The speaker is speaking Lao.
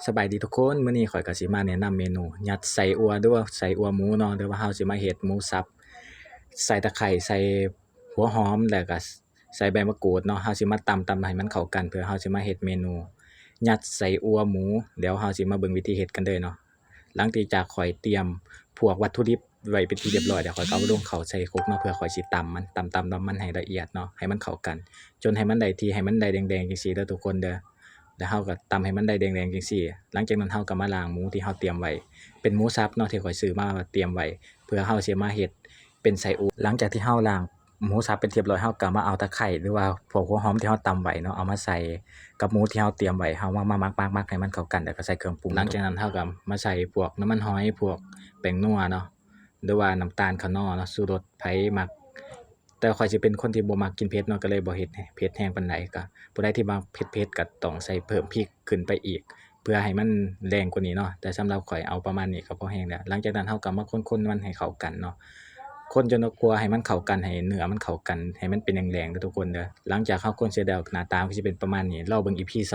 ສະບາຍດີທຸກຄົນ, ມື້ນີ້ຂ້ອຍກໍຊິມາແນະນຳເມນູຍັດໄສ້ອົ່ວ ຫຼືວ່າໄສ້ອົ່ວໝູເນາະ, ຫຼືວ່າເຮົາຊິມາເຮັດໝູສັບ ໃສ່ຕະໄຄ ໃສ່ຫົວຫອມ ແລ້ວກໍໃສ່ໃບມະກູດເນາະ. ເຮົາຊິມາຕຳ ຕຳໃຫ້ມັນເຂົ້າກັນ ເພື່ອເຮົາຊິມາເຮັດເມນູຍັດໄສ້ອົ່ວໝູ. ດຽວເຮົາຊິມາເບິ່ງວິທີເຮັດກັນເລີຍເນາະ. ຫຼັງຈາກຂ້ອຍຕຽມພວກວັດຖຸດິບໄວ້ເປັນທີ່ຮຽບຮ້ອຍແລ້ວ, ຂ້ອຍກໍເອົາລົງເຂົ້າໃສ່ຄົກເນາະ ເພື່ອຂ້ອຍຊິຕຳມັນ ຕຳໆ ຕຳມັນໃຫ້ລະອຽດເນາະ, ໃຫ້ມັນເຂົ້າກັນ ຈົນໃຫ້ມັນໄດ້ທີ່ ໃຫ້ມັນໄດ້ແດງໆ ຈັ່ງຊີ້ເດີທຸກຄົນເດີ. ແລ້ວເຮົາກໍຕຳໃຫ້ມັນໄດ້ແດງໆ ຈັ່ງຊີ້. ຫຼັງຈາກນັ້ນເຮົາກໍມາລ້າງໝູທີ່ເຮົາຕຽມໄວ້ ເປັນໝູສັບເນາະ ທີ່ຂ້ອຍຊື້ມາຕຽມໄວ້ ເພື່ອເຮົາຊິມາເຮັດເປັນໄສ້ອົ່ວ. ຫຼັງຈາກທີ່ເຮົາລ້າງໝູສັບເປັນທີ່ຮຽບຮ້ອຍ ເຮົາກໍມາເອົາຕະໄຄ ຫຼືວ່າພວກຫົວຫອມທີ່ເຮົາຕຳໄວ້ເນາະ ເອົາມາໃສ່ກັບໝູທີ່ເຮົາຕຽມໄວ້. ເຮົາມາ ມາໝັກໆ ໝັກໃຫ້ມັນເຂົ້າກັນ ແລ້ວກໍໃສ່ເຄື່ອງປຸງ. ຫຼັງຈາກນັ້ນເຮົາກໍມາໃສ່ພວກນ້ຳມັນຫອຍ ພວກແປ້ງນົວເນາະ ຫຼືວ່ານ້ຳຕານຂະໜໍເນາະ ຊູລົດ ໃຜມັກ. ແຕ່ຂ້ອຍຊິເປັນຄົນທີ່ບໍ່ມັກກິນເຜັດເນາະ ກໍເລີຍບໍ່ເຮັດເຜັດແຮງປານໃດ. ກໍຜູ້ໃດທີ່ມັກເຜັດໆ ກໍຕ້ອງໃສ່ເພີ່ມພິກຂຶ້ນໄປອີກ ເພື່ອໃຫ້ມັນແຮງກວ່ານີ້ເນາະ. ແຕ່ສຳລັບຂ້ອຍເອົາປະມານນີ້ກໍພໍແຮງແລ້ວ. ຫຼັງຈາກນັ້ນເຮົາກໍມາຄົນໆ ມັນໃຫ້ເຂົ້າກັນເນາະ, ຄົນຈົນກວ່າໃຫ້ມັນເຂົ້າກັນ ໃຫ້ເນື້ອມັນເຂົ້າກັນ ໃຫ້ມັນເປັນແດງໆ ເດີທຸກຄົນເດີ. ຫຼັງຈາກເຮົາຄົນເສັດແລ້ວ ໜ້າຕາມັນກໍຊິເປັນປະມານນີ້. ລໍເບິ່ງອີພີສ